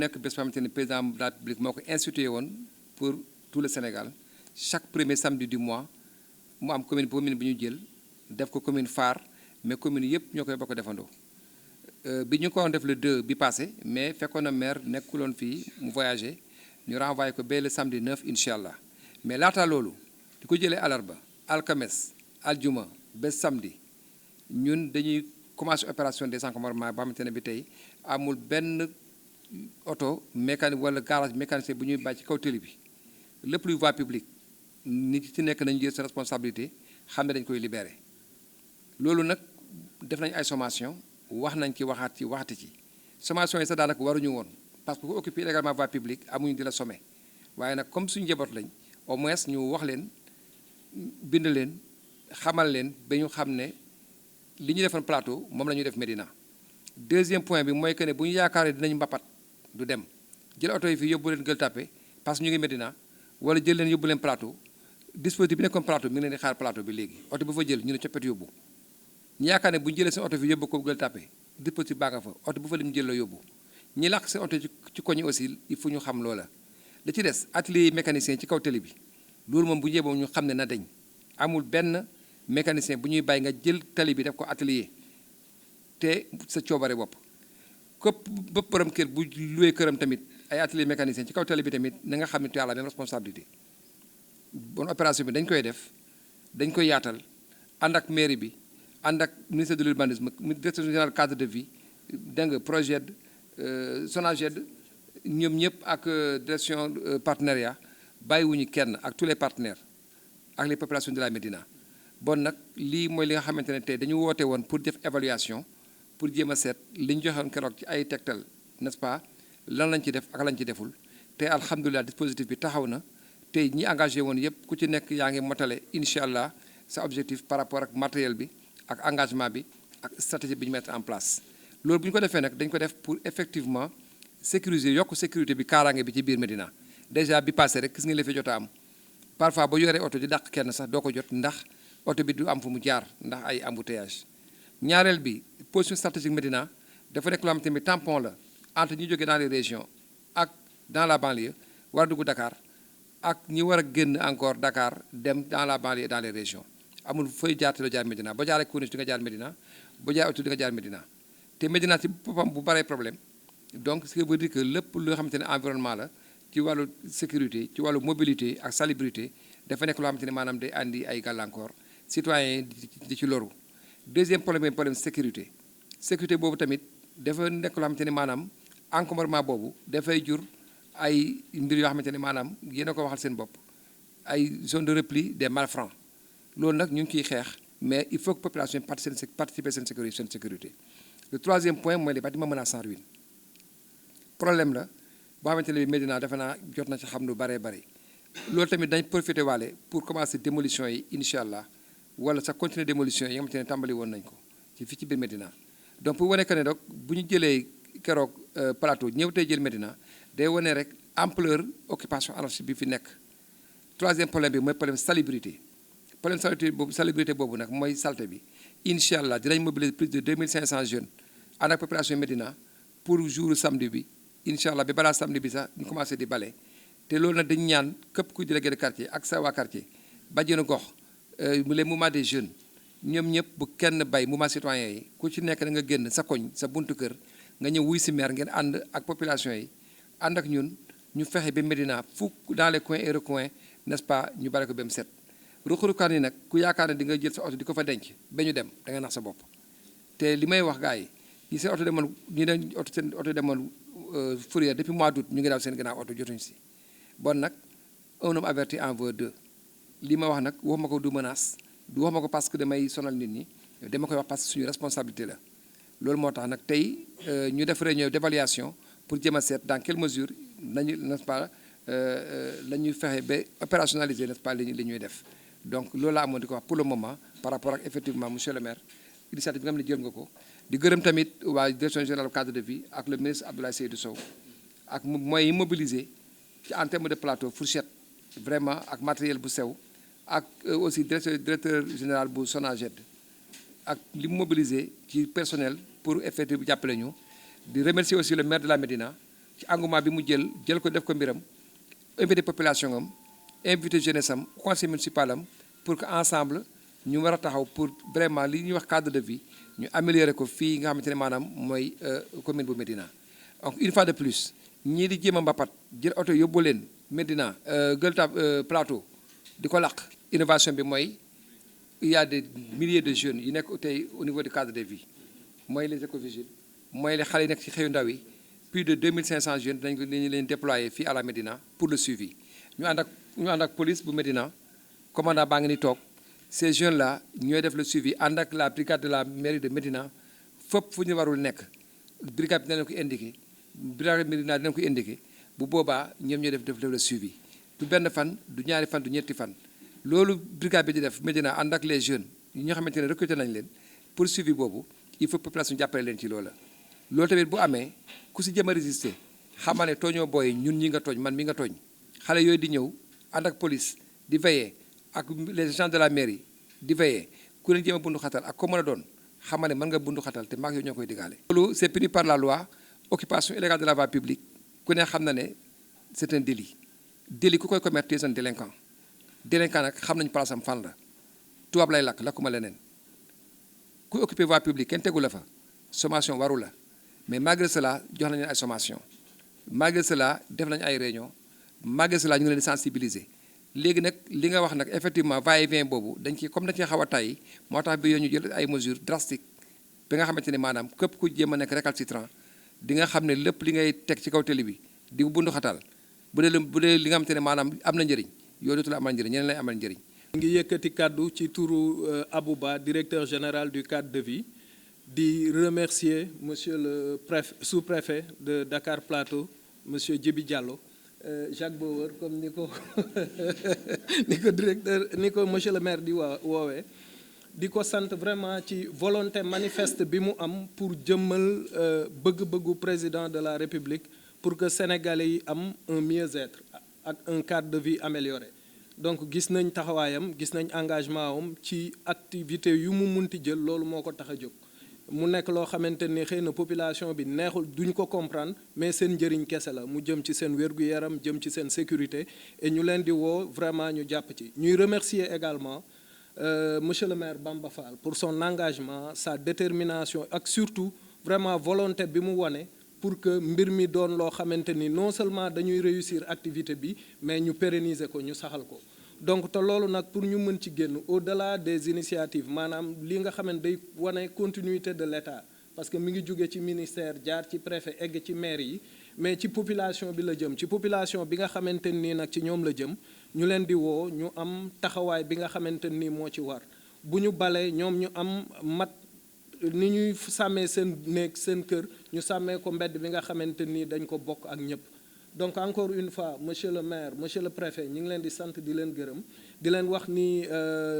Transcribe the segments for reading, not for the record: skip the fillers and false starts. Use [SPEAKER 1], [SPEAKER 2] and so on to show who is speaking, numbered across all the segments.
[SPEAKER 1] nekk bés boo xamante ni président de la République moo ko institué woon pour tout le Sénégal chaque premier samedi du mois mu am commune bu ñu jël def ko commune phare mais commune yëpp ñoo koy bokk defandoo bi ñu ko def le 2 bi passé mais fekkoon na maire nekkuloon fii mu voyagé ñu renvoyé ko ba le samedi 9 incha allah mais laata loolu di ko jëlee alarba alxames aljuma ba samedi ñun dañuy commencé opération désencombrement boo xamante ne bi tey amul benn oto mécanique wala garage mécanicien bu ñuy bàyyi ci kaw télé bi lépp luy voie publique nit ci nekk nañu jël sa responsabilité xam ne dañ koy libéré loolu nag def nañ ay sommation wax nañ ci waxaat ci waxati ci sommation yi sax daanaka waruñu woon parce que ku occupé également voie publique amuñu di la sommé waaye nag comme suñu njaboot lañ au moins ñu wax leen bind leen xamal leen ba ñu xam ne li ñu defoon plateau moom la ñuy def Médina deuxième point bi mooy que ne bu ñu yaakaaree dinañ mbapat du dem jël oto yi fii yóbbu leen Gueule Tapée parce que ñu ngi Médina wala jël leen yóbbu leen plateau dispositif bi nekkoon plateau mi ngi leen di xaar plateau bi léegi oto bu fa jël ñu ne coppet yóbbu ñu yaakaar ne bu ñu jëlee seen oto fi yóbbu ko Gueule Tapée dispositif baa nga fa oto bu fa lim jël la yóbbu ñi làq seen oto ci koñ aussi il faut ñu xam loola da ci des atelier mécanicien ci kaw télé bi loolu moom bu njëboom ñu xam ne na dañ amul benn mécanicien bu ñuy bàyyi nga jël tali bi def ko atelier te sa coobare bopp képp bépp borom kër bu loué këram tamit ay atelier mécanicien ci kaw tali bi tamit na nga xam ne tu as la même responsabilité bon opération bi dañ koy def dañ koy yaatal ànd ak mairie bi ànd ak ministère de l'urbanisme direction générale cadre de vie dégg nga projet SONAGED ñoom ñëpp ak direction partenariat bàyyiwuñu kenn ak tous les partenaires ak les populations de la Médina bon nag lii mooy li nga xamante ne tey dañu woote woon pour def évaluation pour jéem a seet li ñu joxoon keroog ci ay tegtal n'est-ce pas lan lañ ci def ak lañ ci deful te alhamdulilah dispositif bi taxaw na tey ñi engagé woon yëpp ku ci nekk yaa ngi motale incha allah sa objectif par rapport ak matériel bi ak engagement bi ak stratégie bi ñu mettre en place loolu bu ñu ko defee nag dañ ko def pour effectivement sécuriser yokk sécurité bi kaaraange bi ci biir Médina déjà bi passé rek gis nga li fi jot a am parfois ba yoree oto di dàq kenn sax doo ko jot ndax oto bi du am fu mu jaar ndax ay embouteillage ñaareel bi position stratégique Médina dafa nekk loo xamante ni tampon la entre ñi jógee dans les régions ak dans la banlieue war a dugg Dakar ak ñi war a génn encore Dakar dem dans la banlieue et dans les régions amul fooy jaar te doo jaar Médina boo jaaree Corniche di nga jaar Médina boo jaaree oto di nga jaar Médina te Médina ci boppam bu baree problème donc ce qui veut dire que lépp loo xamante ne environnement la ci wàllu sécurité ci wàllu mobilité ak salubrité dafa nekk loo xamante ne maanaam day andi ay gàllankoor citoyens di ci loru deuxième problème sécurité sécurité boobu tamit dafa nekk loo xamante ne maanaam encombrement boobu dafay jur ay mbir yoo xamante ne maanaam yéen a ko waxal seen bopp ay zone de repli des malfrats loolu nag ñu ngi ciy xeex mais il faut que population participer seen sécurité le troisième point mooy les bâtiments menaçants ruine problème la boo xamante ne Médina defe naa jot na ci xam lu baree bari loolu tamit dañ profité waale pour commencer démolition yi incha allah wala sax continuer démolition yi nga xamante ne tàmbali woon nañ ko ci fii ci biir Médina donc pour wane que ne donc bu ñu jëlee keroog plateau ñëw tey jël Médina day wane rek ampleur occupation anarchique bi fi nekk troisième problème bi mooy problème salubrité salubrité boobu nag mooy saleté bi incha allah dinañ mobiliser plus de 2500 jeunes ànd ak population Médina pour jour samedi bi incha allah bi balaa samedi bi sax ñu commencé di bale te loolu nag dañu ñaan képp kuy délégué de quartier ak sa waa quartier bàjjenu gox mu les mouvements des jeunes ñoom ñëpp bu kenn bay mouvement citoyen yi ku ci nekk da nga génn sa koñ sa buntu kër nga ñëw wuy si maire ngeen ànd ak population yi ànd ak ñun ñu fexe ba Médina fukk dans les coins et recoins n'est-ce pas ñu bale ko ba mu set ruq-ruqaan yi nag ku yaakaar ne di nga jël sa oto di ko fa denc ba ñu dem da nga nax sa bopp te li may wax gars yi ñi seen oto demoon ñu ne oto seen oto demoon Fourrière depuis mois d'août ñu ngi daw seen gannaaw oto jotuñu si bon nag un homme averti en vaut deux li ma wax nag waxuma ko du menace du waxuma ko parce que damay sonal nit ñi dama koy wax parce que suñu responsabilité la loolu moo tax nag tey ñu def réunion d'évaluation pour jéem a seet dans quelle mesure nañu n'est-ce pas la ñuy fexe ba opérationnaliser n'est-ce pas li ñuy def donc loolu laa amoon di ko wax pour le moment par rapport ak effectivement monsieur le maire initiative bi nga xam ne jël nga ko di gërëm tamit waa direction générale cadre de vie ak le ministre Abdoulaye Seydou Sow ak moyens yi mobilisé ci en terme de plateau fourchette vraiment ak matériel bu sew ak aussi directeur général bu SONAGED ak li mu mobilisé ci personnel pour effectif jàppale ñu di remercier aussi le maire de la Médina ci engouement bi mu jël ko def ko mbiram invité population am invité jeunesse am conseil municipal am pour que ensemble ñu war a taxaw pour vraiment li ñuy wax cadre de vie ñu améliorer ko fii nga xamante ne maanaam mooy commune bu Médina. donc une fois de plus ñii di jéem a mbapat jël oto yóbbu leen Médina Gueule Tapée Plateau di ko laq innovation bi mooy il y a des milliers de jeunes yu nekk tey au niveau du cadre de vie mooy les écovigiles mooy les xale yi nekk ci xëyu ndaw yi plus de 2500 jeunes dañu leen déployer fii à la Médina pour le suivi ñu ànd ak police bu Médina commandant baa ngi ni toog ces jeunes là ñooy def le suivi ànd ak la brigade de la mairie de Médina fépp fu ñu warul nekk brigade bi dina leen ko indiqué brigade Médina dina ko indiqué bu boobaa ñoom ñooy def le suivi du benn fan du ñaari fan du ñetti fan loolu brigade bi di def Médina ànd ak les jeunes yi nga xamante ne recruté nañ leen pour suivi boobu il faut population jàppale leen ci loola. loolu tamit bu amee ku si jëm a résister xamaa ne tooñoo booy ñun ñi nga tooñ man mi nga tooñ xale yooyu di ñëw ànd ak police di veiller ak les gens de la mairie di veiller ku leen jéem a bundu xatal ak ko mën a doon xamaa ne mën nga bundu xatal te maag yow ñoo koy digaale. loolu c'est puni par la loi occupation illégale de la voie publique ku ne xam na ne c'est un délit ku koy commettre c'est un délinquant nag xam nañu place am fan la tubaab lay lakkuma leneen ku occupé voie publique kenn tegu la fa sommation waru la mais malgré cela jox nañu ay sommation malgré cela def nañu ay réunion malgré cela ñu ngi leen di sensibiliser léegi nag li nga wax nag effectivement va-et-vient boobu dañ ci comme dañ ci xaw a tàyyi moo tax bi yow ñu jël ay mesures drastiques bi nga xamante ne maanaam képp ku jéem a nekk récalcitrant di nga xam ne lépp li ngay teg ci kaw télé bi di bundu xatal bu dee li nga xamante ne maanaam am na njëriñ yow dootul amal njëriñ ñeneen lay amal njëriñ.
[SPEAKER 2] ngi yëkkati kàddu ci turu Abouba directeur général du cadre de vie di remercier monsieur le sous-préfet de Dakar Plateau monsieur Djibi Diallo Jacques Bauer comme ni ko directeur ni ko monsieur le maire di woowee di ko sant vraiment ci volonté manifeste bi mu am pour jëmmal bëgg-bëggu président de la République pour que sénégalais yi am un mieux-être ak un cadre de vie amélioré. donc gis nañ taxawaayam gis nañ engagement am ci activité yu mu munti jël loolu moo ko tax a jóg mu nekk loo xamante ni xëy na population bi neexul duñ ko comprendre mais seen njëriñ kese la mu jëm ci seen wér-gu-yaram jëm ci seen sécurité et ñu leen di woo vraiment ñu jàpp ci. ñuy remercier également monsieur le maire Bamba Fall pour son engagement sa détermination ak surtout vraiment volonté bi mu wone pour que mbir mi doon loo xamante ni non seulement dañuy réussir activité bi mais ñu pérenniser ko ñu saxal ko. donc te loolu nag pour ñu mën ci génn au-delà des initiatives maanaam li nga xamante day wane continuité de l'État parce que mi ngi jóge ci ministère jaar ci préfet egg ci maire yi mais ci population bi la jëm ci population bi nga xamante nii nag ci ñoom la jëm ñu leen di woo ñu am taxawaay bi nga xamante nii moo ci war bu ñu balee ñoom ñu am mat ni ñuy sàmmee seen néeg seen kër ñu sàmmee ko mbedd bi nga xamante nii dañ ko bokk ak ñëpp. donc encore une fois monsieur le maire monsieur le préfet ñi ngi leen di sant di leen gërëm di leen wax ni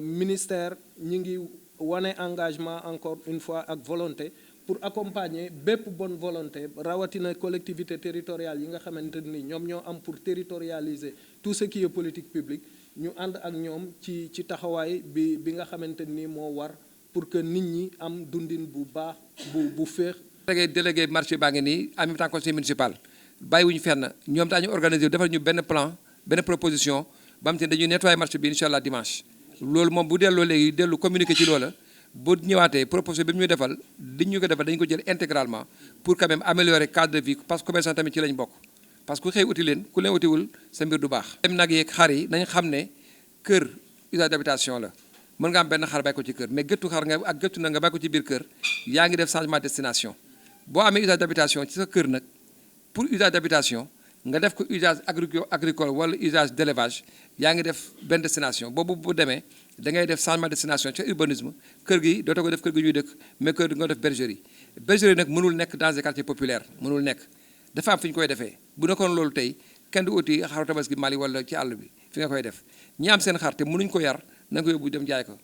[SPEAKER 2] ministère ñi ngi wane engagement encore une fois ak volonté pour accompagner bépp bonne volonté rawatina collectivité territoriale yi nga xamante ni ñoom ñoo am pour territorialiser tout ce qui est politique publique ñu ànd ak ñoom ci taxawaay bi nga xamante ni moo war pour que nit ñi am dundin bu baax bu féex.
[SPEAKER 1] délégué marché baa ngi nii en même temps conseil municipal bàyyiwuñu fenn ñoom daañu organiser defal ñu benn plan benn proposition ba am te dañuy nettoyer marché bi incha allah dimanche. loolu moom bu delloo léegi dellu communiquer ci loola bu ñëwaatee proposition bi mu ñu defal li ñu ko defal dañu ko jël intégralement pour quand même améliorer cadre de vie parce que commerçant tamit ci lañ bokk. parce que ku xëy uti leen ku leen utiwul sa mbir du baax. dem nag yeeg xar yi nañ xam ne kër usage d'habitation la. mën nga am benn xar bàyyi ko ci kër mais gëttu xar nga ak gëttu na nga bàyyi ko ci biir kër yaa ngi def changement de destination boo amee usage d'habitation ci sa kër nag pour usage d'habitation nga def ko usage agricole wala usage d'élevage yaa ngi def benn destination boobu bu demee da ngay def changement de destination ci urbanisme kër gi dootoo ko def kër gi ñuy dëkk mais kër gi nga def bergerie bergerie nag mënul nekk dans des quartiers populaires mënul nekk dafa am fi ñu koy defee bu nekkoon loolu tey kenn du uti xaru tabaski Mali wala ci àll bi fi nga koy def ñi am seen xar te mënuñ ko yar na nga ko yóbbu dem jaay ko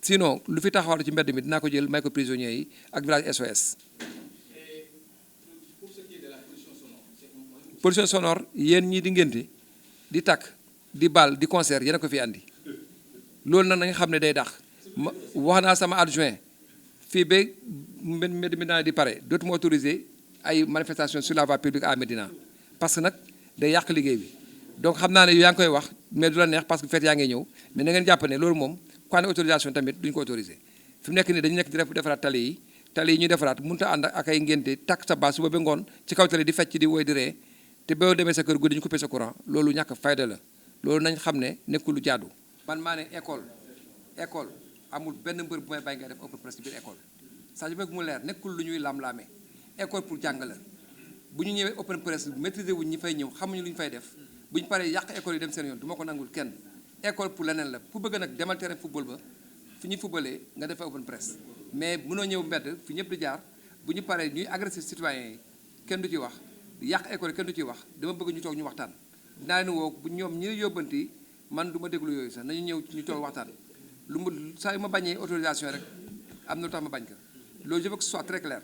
[SPEAKER 1] sinon lu fi taxawal ci mbedd mi dinaa ko jël may ko prisonniers yi ak village SOS. pollution sonore yéen ñii di ngénte di takk di bal di concert yéen a ko fi andi loolu nag na nga xam ne day dax wax naa sama adjoint fii ba mbedd mi naa di pare dootuma autorisé ay manifestation sur la voie publique à Médina parce que nag day yàq liggéey bi donc xam naa ne yaa ngi koy wax mais du la neex parce que fête yaa ngi ñëw mais na ngeen jàpp ne loolu moom ku ne autorisation tamit duñu ko autorisé fi mu nekk nii dañu nekk di defaraat tali yi ñuy defaraat mënut a ànd ak ay ngénte takk sa baas suba ba ngoon ci kaw tali di fecc di woy di ree te boo demee sa kër guddi ñu coupé sa courant loolu ñàkk fayda la loolu nañ xam ne nekkul lu jaadu. man maa ne école amul benn mbër bu may bàyyi ngay def open press ci biir école saa yu bëgg mu leer nekkul lu ñuy lam-laamee école pour jàng la bu ñu ñëwee open press maîtriser wuñ ñi fay ñëw xamuñu lu ñu fay def bu ñu paree yàq école yi dem seen yoon du ma ko nangul kenn école pour leneen la ku bëgg nag demal terrain football ba fi ñuy footballee nga defee open press mais mënoo ñëw mbedd fi ñëpp di jaar bu ñu paree ñuy agressé citoyens yi kenn du ci wax yàq école yi kenn du ci wax dama bëgg ñu toog ñu waxtaan dinaa leen woo bu ñoom ñi yóbbanti man du ma déglu yooyu sax nañu ñëw ñu toog waxtaan lu mu saa yu ma bañee autorisation rek am na lu tax ma bañ ko loolu je veux que ce soit très clair.